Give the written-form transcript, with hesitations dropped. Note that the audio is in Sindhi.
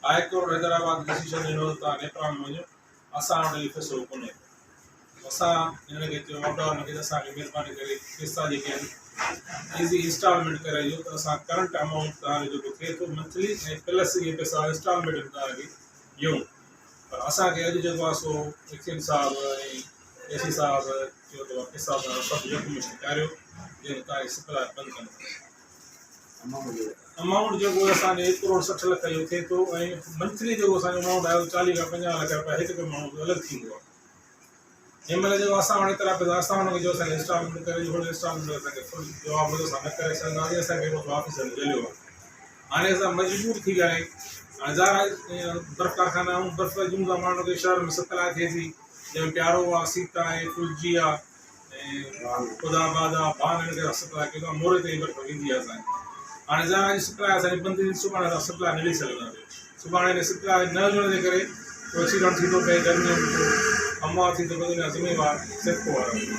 هاء ڪورٽ حيدرآباد ڊسيشن ڏنو ته توهان نيپرا ۾ وڃو، اسان وٽ اهو فيصلو ڪونهي. اسان هنن کي چيو واپڊا وارن کي ته اسان کي مهرباني ڪري پئسا جيڪي آهن ايزي انسٽالمينٽ ڪرائي ڏيو ته اسان ڪرنٽ امائونٽ توهان جو جيڪو ٿئي ٿو منٿلي ۽ پلس اهي پئسا انسٽالمينٽ ۾ توهان کي ڏيون. پر اسان کي اڄ جيڪو آهي سو ايڪسين صاحب ۽ اي سي صاحب چيو ته پئسا توهان سڀ يڪمشت ڪاريو جنهن ۾ توهان جي سپلاء بند ڪنداسين. امائونٽ جيڪو اسان جو هڪ ڪروڙ 60 لک جو ٿئي ٿو ۽ منٿلي جيڪو اسان جو امائونٽ آهي اهو 40 کان 50 لک رپيا هڪ هڪ ماڻهو جو الڳ ٿيندو آهي. جنهن مهل جيڪو اسان وٽ ايترا پئسا اسان ان کي چيو اسان کي انسٽالمينٽ ڪري ڏيو هن انسٽالمينٽ اسان کي فل جواب ڏنو اسان نه ڪري سگهنداسين اسان کي هڪڙو آفيسر جهليو آهي هاڻي اسان مجبور ٿي ويا آهيون هاڻي ظاهر آهي برف ڪارخانا آهيون برف جون ٿا ماڻهن کي شهر ۾ سپلاء ٿئي ٿي جنهن ۾ پيارو آهي سيتا آهي ڦلجي آهي ۽ خدا آباد آ ڀان هن کي سپلاء ڪيو ٿا موري تائين برف ويندي آ اسان جي هاڻي ظاهر آ سپلاء اسان جي بند ٿي ويندي سڀاڻي اسان سپلاء نه ڏئي سگهنداسين سڀاڻي هن سپلاء نه هجڻ جي ڪري ڪو ايڪسيڊنٽ ٿي ٿو پئي گرمي ۾ ڪو امواء ٿي ٿو پئي ته ان جا ذميوار سيپڪو وارا هوندا.